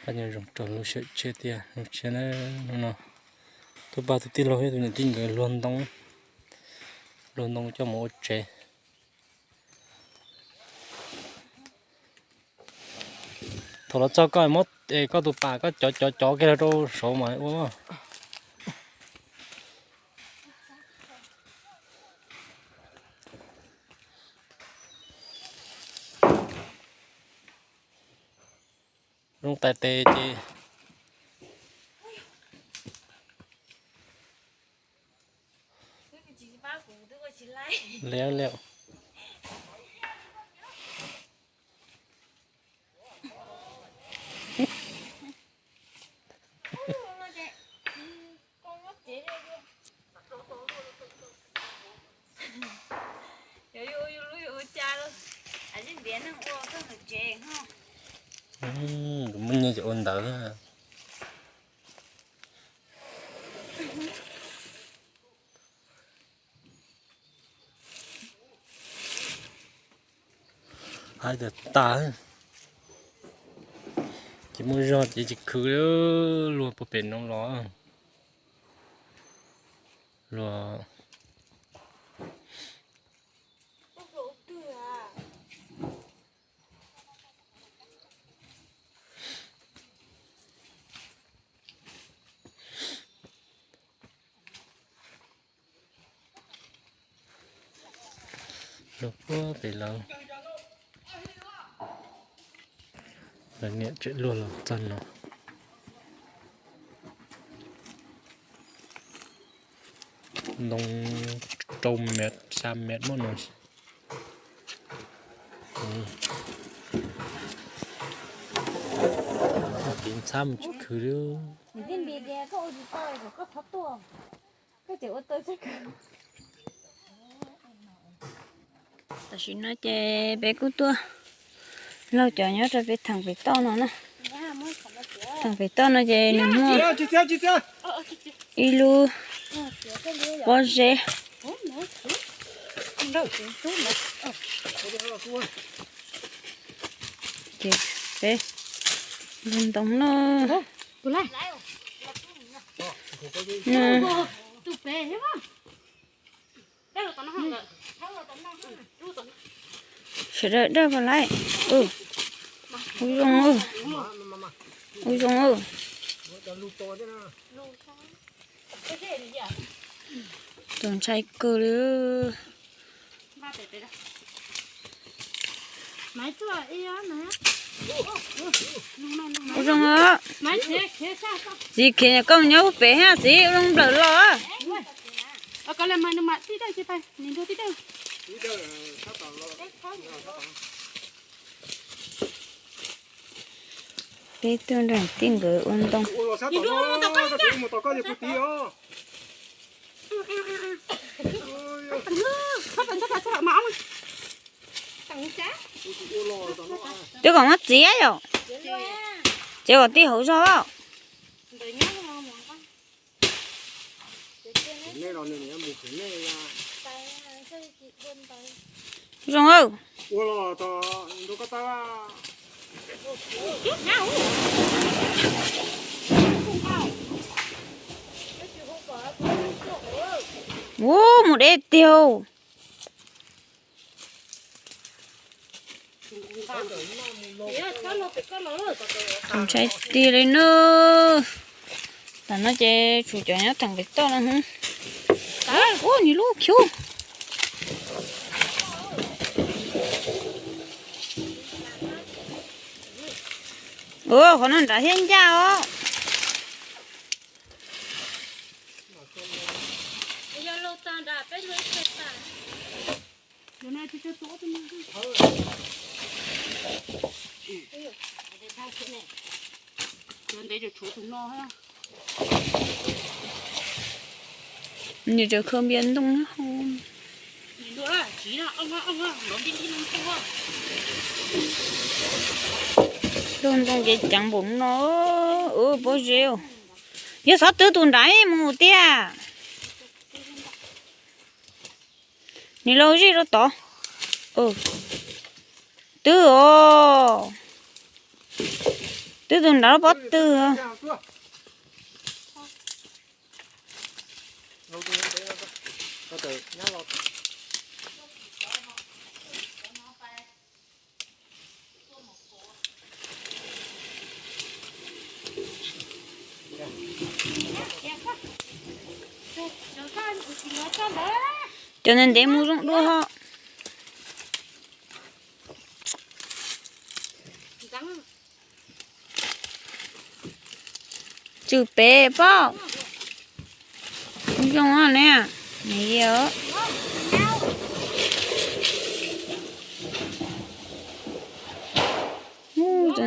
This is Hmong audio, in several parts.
Nyob zoo rau lub sij hawm tshiab thiab, lub tshiab na, hnub no tuaj pab tus tij laug thiab tus niam tij nkawd luag ntoo, luag ntoo coj mus ua tsev. Thaum los txog koj muab koj tus pas koj cov cov cov kiag rau saud mas ua. Zoo tais tes ces liab liam. Kuv muaj nyiaj ces ua ntawd. Haib tag tag, ces muaj zog ces tsis khwv li, luag puag pem no los luag. Luag puag pem lawm, lawv niam tseem luag los txog no. Ntoo rau mev xya mev muaj no. Tiv ntxhab mus tsis khwv li. Tam sim no ces peb kuj tuaj laug cov nyob rau peb theem pem toj no na. Theem pem toj no ces nws muaj ib lub pob zeb. Ces peb luag ntoo no. Sawv daws dawj puas laij. Ua zoo, ua zoo. Tus ntshai kawg li. Ua zoo os. Txiv khiav koj nyob pem hab txiv, ua zoo nplawm los. Peb tuaj nrog tij nkawd ua ntoo. Twb kom muab txiav yom. Txiav kom tij hauv zog. Zoo aw. Ub, mus deb tiag. Tus ntshai tiag li na. Tam no ces tshuav cov nyob theem pem toj no. Ub, nws lub cub. Ua qhov no nrad thiab ncaj os. Nws tseem khaws npias ntoo hauv. Ntoo ntoo ces ceev npaum no, pob zeb. Yog xov twb tus nrad mus tiag. Nws los zij rau tod. Twb os. Twb tus nrad pob tw. Cov ntev ntev mus zoo dua ho. Tswm pem pab. Zoo ne.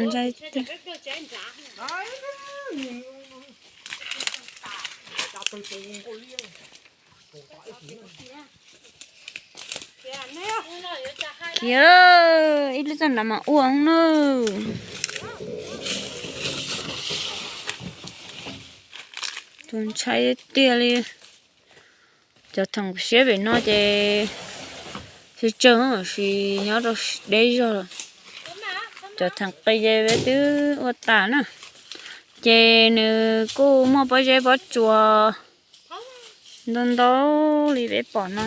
Ntshai. Khiav, ib lub txoj nrad mas ua na. Tus ntshai tiag li. Cov theem siab pem no ces tsis tsawg, tab sis nyob rau deb zog lawm. Cov theem qis ces peb twb ua tas na. Ces nws kuj muaj pob zeb pob tsuas ntau ntau li peb pom no.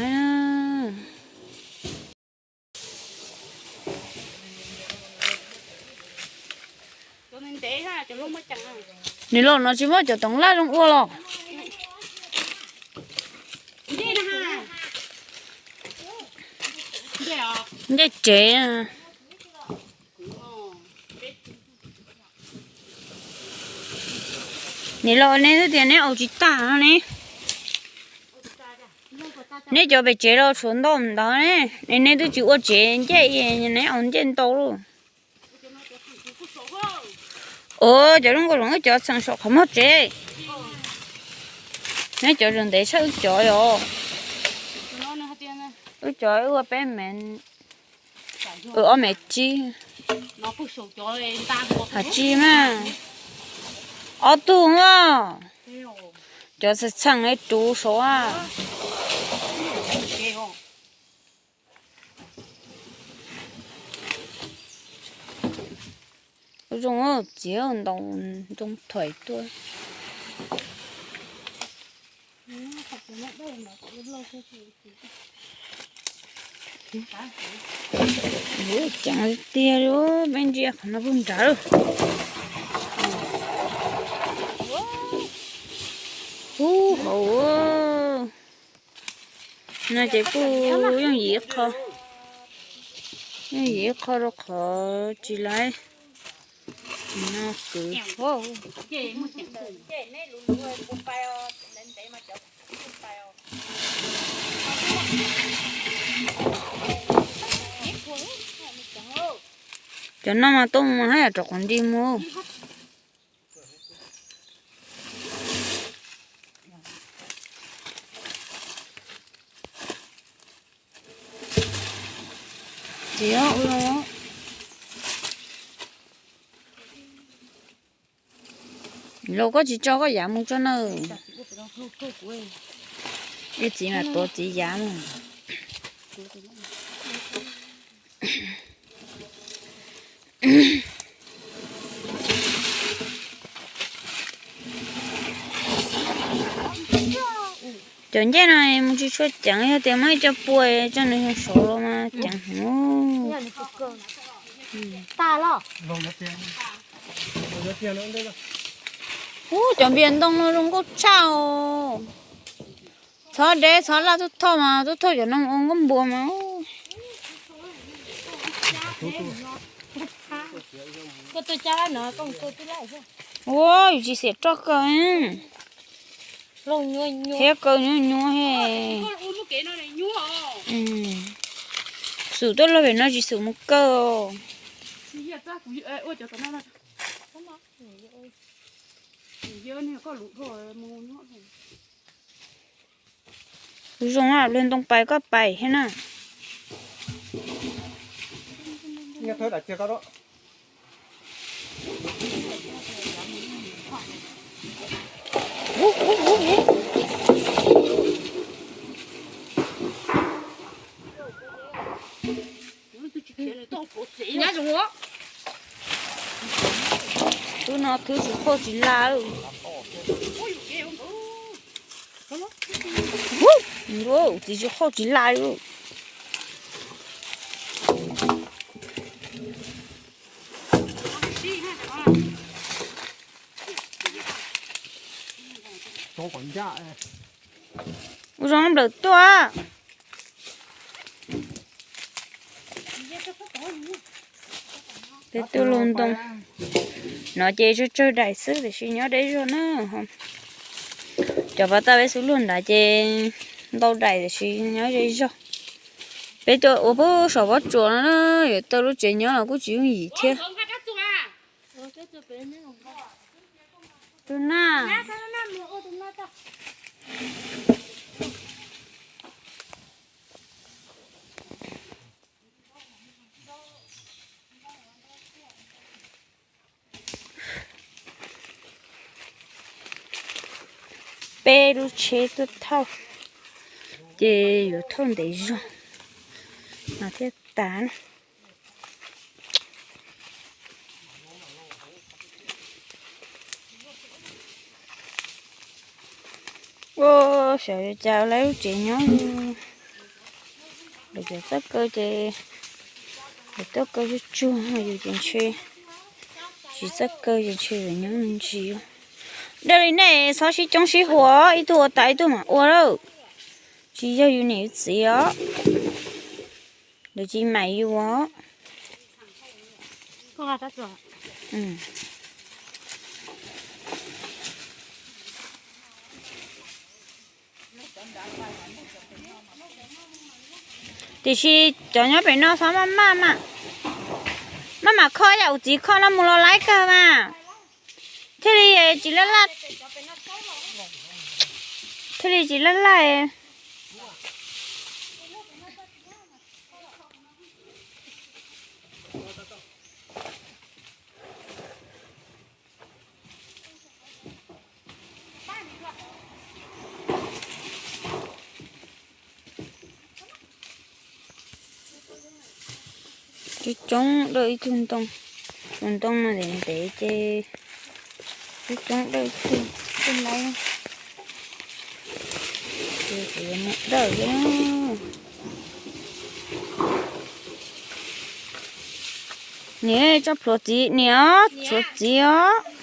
Nws los no tsis muaj cov toov laj zoo ua los. Ncej tsev. Nws los neb twb tias neb ua tsis tag no ne. Neb cov pem tsev los tshuav ntau ntawd ne, neb twb tsis ua tsev ncej, neb ua ncej ntau lauj. Ua cov zoo nkauj zoo wb cov txheem saum qhov muag tsev. Neb cov zoo ntev tshaj wb cov yom. Wb cov wb ua peb mev, wb ob mev tsib. Hais tsis mas ob tug mas cov txheem tsev ruv saud. Zoo txiv ntaus ntoo thaiv tuaj. Ceev tiag li, peb ntsia qhov no puag nrad lawm. Ub hauv no ces kuj yooj yim qho, yooj yim qho rau qhov tsis laib no kwv. Cov no mas tuaj mus mas haj yam rov qhov nti mus. Ces los koj tsis tso koj yav mus tso na. Ib txiv mas tuav txiv yav mus. Cov ncej no mus tsis tshua ceev, yog tias muab ib co pua tso nws saud los mas ceev heev. Ub, cov npias ntoo no zoo nkauj tshaj os. Txhob deb txhob laj, tub thauj mas tub thauj cov no ua nkauj npua mas. Ua yus tsis xiam roj kaw thiab, kaw nyuaj nyuaj he. Xum tuaj log pem no tsis xum mus kaw. Kuv zoo ua ntoo pais koj pais thiab na. Nyab zoo. Tub no twb tsis qhauj tsis laj. Txiv tsis qhauj tsis laj li. Ua zoo nplawm tuaj. Peb tuaj luaj ntoo no ces tsawg tsawg daim xwb tiam sis nyob deb zog na. Cov pas tau peb xub luag nrad ces ntau daim tiam sis nyob ze zog. Peb tuaj ua puag saum pob tsuas no na, yuav tau lub tsev nyob los kuj tsis yooj yim thiab. Tus na. Peb lub tsheb tuaj thauj, ces yuav thauj ntev zog no thiaj tas na. Ua xyov yuav cas lawv lub tsev nyob, lawv cov txoj kaw ces lawv txoj kaw tsuag tsuag, yus ces ntshe tsis txoj kaw ces ntshe lawv nyob me ntsis. Dawj li nej txhob sib coob sib huam, ib tug ua tas ib tug mam ua lawm. Tsis yog yus niam yus txiv os, lawv tsis mam yus os. Tiam sis cov nyob pem no txhob maj maj, maj mam kho yam kuv txiv kho no mus los laib kawg mas. Thiaj li tsis laj laj, thiaj li tsis laj laj. Coob coob dawj ib tug ntoo, tus ntoo no ntev ntev ces coob coob dawj ib tug, tus laib. Ces kuv yuav mus dawj xwb. Niam, tso plhuav txiv niam, tshuav txiv os.